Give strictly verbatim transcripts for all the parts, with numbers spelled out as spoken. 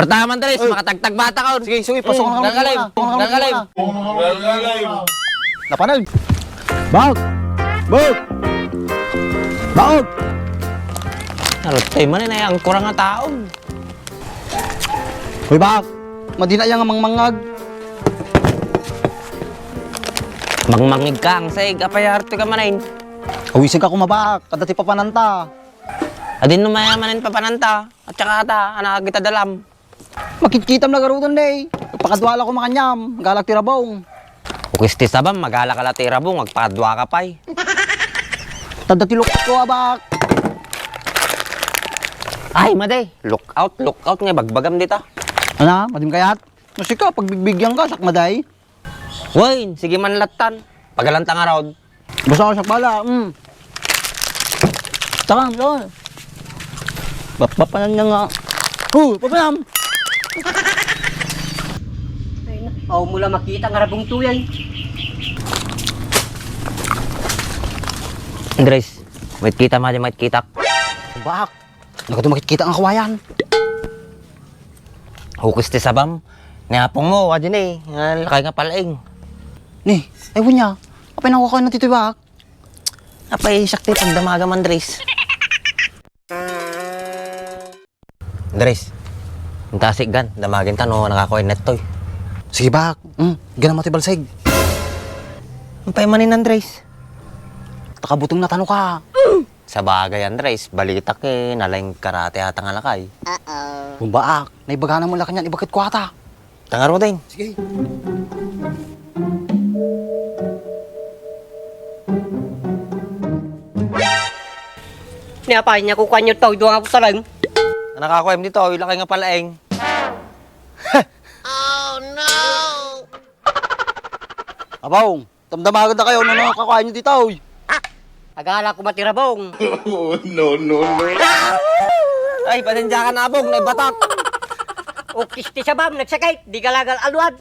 Pertama, Andres, oh, makatagtag bata ka. Sige, sige, pasok na. Nalgalim. Nalgalim. Napanag. Bak! Bak! Bak! Narutay man, eh, ang kurang nga tao. Hoy, Bak! Madina yan nga mangmangag. Mangmangig ka, ang saig, apay arto ka manen. Awisin ka kumabak, kada ti papananta. Adin no mayaman in papananta, at saka ata, anak kita dalam. Makitkitam na garuden, ne. Pakadua la ko makaniam, galag ti rabong. Ukis ti sabam, magala ka la ti rabong, agpadua ka pay. Tadda ti lukot ko, abak. Ay, madi. Look out, look out nga bagbagam dita. Ana, madim kayat? Masika, pagbigbigyang ka, sakmaday. Wen, sige man lattan. Pagalanta nga raod. Basta ako sa pala, mm. Taka, taka. Papapanan niya nga. Oh, papanam. Aw mo la makita nga rabong tuyan. Andres, makita ma di makita. Baak. Nagadu makita nga kawayan. Ukis ti sabam. Ni apong mo, adi ni, nga lakay nga palaing. Ni, ay, unya. Apay nang kukuha na titoy baak? Apay, sakti pagdamagam, Andres. Andres, intasik gan, damagin ta no nakakuha net toy. Sige baak. Hmm, ganam ti balsig. Apay manin, Andres? Takabuteng na tano ka. Sabagay, Andres, balitak eh, nalaing karate ata nga lakay. Uh-oh. Bumbaak, naibagana mo la kanian ibaket ko ata. Tangaruden. Sige. Ni apay niya kukuan niyo to, dua nga putaleng. Anak ako, em, dito, ilakay nga palaeng. Oh, no! Abong, damdamagan da kayo, no, no, kakuha niyo dito, oy. Agala ko matirabong. Oh, no, no, no. Ay, pasensya ka na, Abong, naibatak. O kisti siya, bam, nagsakit, di galagal aluad.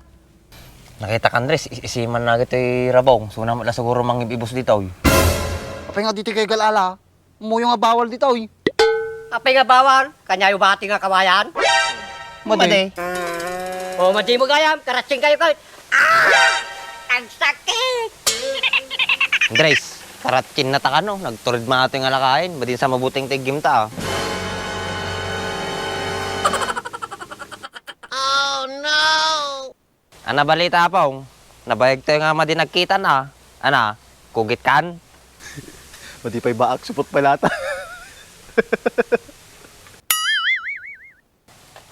Nakita ka, Andres, is-, isiman na gitoy rabong. Suna mo la siguro mangibibos ditoy. Apay nga ditoy kay galala. Muyo nga bawal ditoy. Apay nga bawal? Kanyayo bati nga kawayan? Madi. Madi. O, madi mo gayam. Karatsing kayo, kayo. Ah! Ang sakit! Andres, karatsing na ta kano. Nagturid man ato nga lakayen. Madin sa mabuting tiggim ta, ah. Oh, no! Ana balita, Apong? Nabayag tayo nga madi nagkita na. Ana, kugit kan? Madi pay baak, supot pay lata.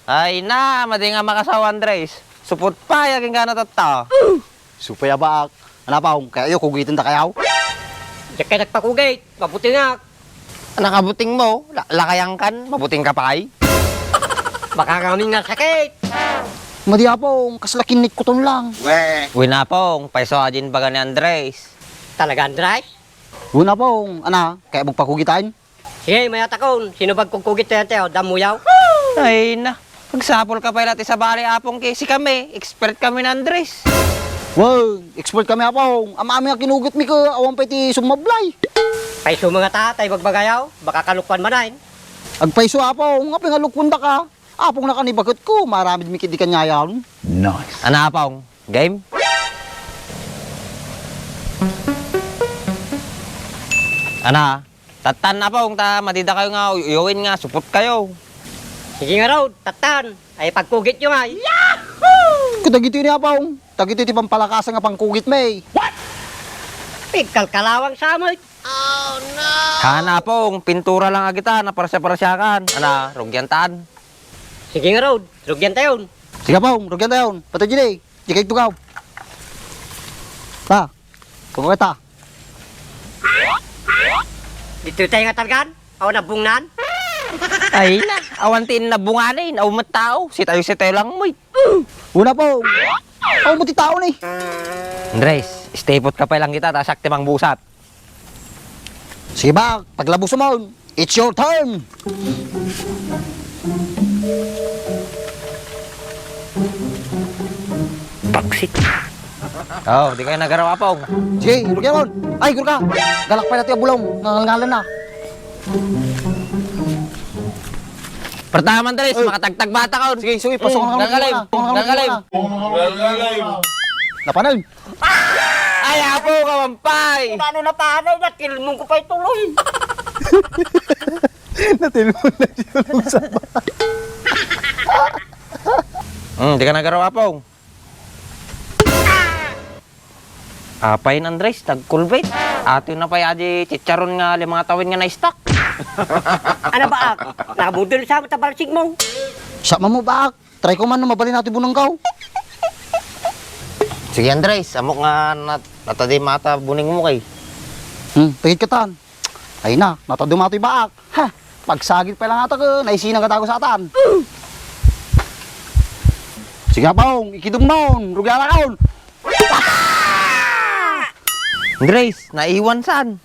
Ay na, madi nga makasawa, Andres. Supot pay, aging gana tatta. Supay a baak. Ana, Apong, kaya iyo, kugitan ta kayaw? Diyak kay nagpakugit, mabuti nga. Anak a buting mo, la-, lakayan kan, mabuting ka pay? Baka kami nga sakit. Madi, Apong, kasla kinnikkuton lang. Uy, Napong, payso adin baga ni Andres. Talaga, Andres? Uy, Napong, ana, kaya magpakugitan? Sige, mayatakon, sino bagkugkugit tayo, tayo, damuyaw? Ay na. Agsapul ka pay la ti sabali, Apong, ket sikami, expert kami ni Andres. Wow, expert kami, Apong. Ammami nga kinugit mi ket awan pay ti summablay. Payso nga ta, tay bagbagayaw, baka kalukwan manen. Agpayso, Apong, apay nga lukwan daka? Apong, nakanibaket ko, maramid mi ket di kanyayaw. Nice. Ana, Apong, game? Ana, Tattan, Apong, ta madi dakayo nga uy-, uyawin nga supot kayo. Sige ngarud, tattan. Ay, pagkugityo ngay. Yahoo! Kadagitoy ni Apong. Dagitoy ti pampalakasan nga pangkugit mi. What? Pigkalkalawang samit. Oh, no! Hana, Apong, pintura lang agita, naparasya-parasyakan. Ana, rugyan tan. Sige ngarud, rugyan tayon. Sige, Apong, rugyan tayon. Patay, Jide. Di kayo tugaw. Ta, kung kita. Dito tayo nga talgan? Awan nabungnan? Ay na, awan ti nabunganin, awan met tao, si tayo, si tayo lang mo. Una po. Awan mo ti tao ni. Andres, stay put ka pa lang kita, tasak ti mangbusat. Sige ba, paglabos mo. It's your turn! Pagsit. Oh, di kayo nagaraw, Apong. Sige, irugyan mo. Ay, gurka. Galak pa natin ang bulong. Ngangal-ngalan na. Pertama, Andres, makatagtag bata ka. Sige, sige, pasok na kami. Galgalim. Pasok na kami. Galgalim. Napanan. Ay, apo, kawampay. Ano na paano? Natilmong ko pa ituloy. Natilmong na siya sa ba? Hmm, di ka nagaraw, apong. Apay, Andres, nagkulbit. Ato na pay adi chicharon nga lima nga tawin nga na-stock. Ano ba, ak? Nakabudol sa mata balsig mo. Siya mo ba, ak? Try ko man no mabalin natin bunanggaw. Sige, Andres, amok nga nat natadi mata buning mo kay. Hmm, pagit katan. Ay na, nataduma to'y baak. Ha! Pagsagit pa lang ata ko, naisinan ka tago sa atan. Sige, Apong, ikidong maon, rugi alakaon. Andres, naiwan saan?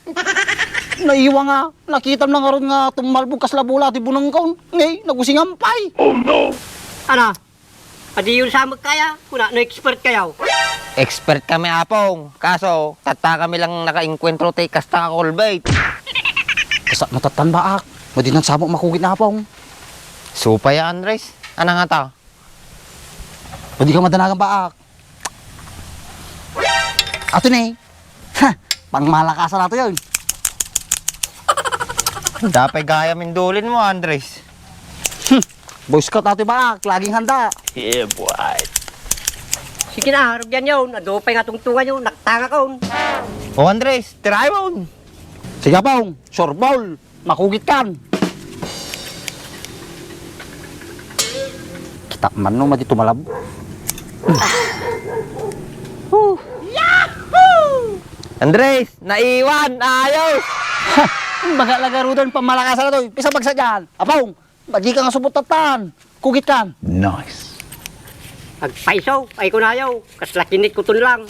Naiwan nga, nakitam lang aron nga tumalbog kas labula ti bunangkaon. Ngay, nagusingan pay. Oh no! Ana, Adiyon sa kaya, kuna no expert kayo. Expert kami, Apong. Kaso, tatta kami lang nakaengkwentro ti kasta nga kulbit. Kasa matattan baak. Madinan samo makugit na, Apong. Supay, Andres. Ana nga ta? Madi ka madanagan baak. Ato ni. Ha! Pangmalakasan nato yun. Dapay gayam indulin mo, Andres. Hmm. Boy Scout nato baak, laging handa. Yeah, boy. Sige na, rugyan yun. Adu pay nga tungtungan yun. Naktanga ka, un. O, Andres, tirayon mo. Sige, Pong. Sure ball. Makugit kan. Kita man no, madi tumalab. Huh. Andres, naiwan! Ayos! Ha! Baga lagarudan pamalakasan na to. Pisa bagsa dyan. Apong, madi ka nga subot tatan. Kugit kan. Nice. Agpaiso, ay kunayo. Kasla kinit kuton lang.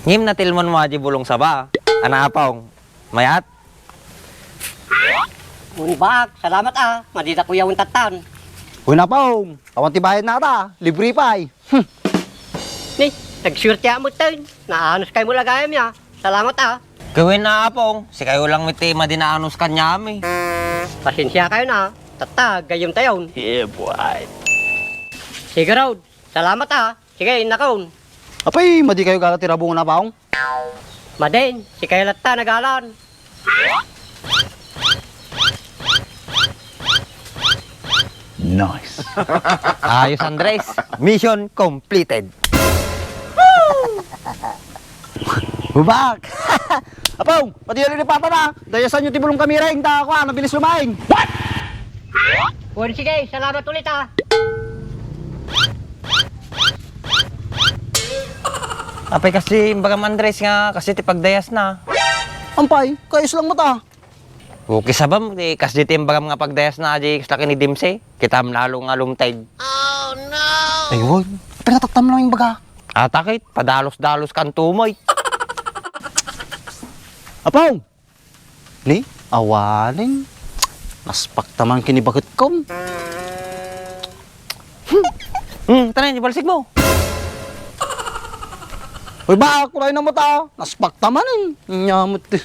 Ngem natilmon mo adi bulong saba. Ana, Apong, mayat? Unbak, salamat a, madida kuyaw tattan. Uy, Napong, awan ti bayad nata, libre pay. Hmm. Ni, nagsuerte a mo tayo. Naanos kayo mo lagayam ya. Salamat a. Gawin na, Apong, si kayo lang miti madinaanos kanyami. Pasensya kayo na, tatta, gayam tayon. Yeah, boy. Sige, Rod, salamat a. Sige, inakon. Apay, madi kayo gala ti rabungan, Apong? Madin, si kayo latta nagalan. Nice. Ayos, Andres. Mission completed. Bubak! Apong, pati yung lilipatan na. Dayasan nyo ti bulong kami rin. Ta, kuha, nabilis lumaing. What? Wen, sige, salamat ulit, ah. Apay kasi imbagam, Andres, nga kasi ti pagdayas na. Ampay, kayos lang mo ta. Okay, sabam, di kasi ti imbagam nga pagdayas na, di kasla kini Dimse. Kitam lalo nga lumteg. Ay, woy. Pinataktam lang yung baga. Atakit, padalos-dalos kan tumoy. Apong! Ni, awanen. Naspak taman kini bakit kong. Hmm, tanan, ibalsig mo. Uy, ba, kulay na mo ta. Naspak taman eh. Nyamot eh.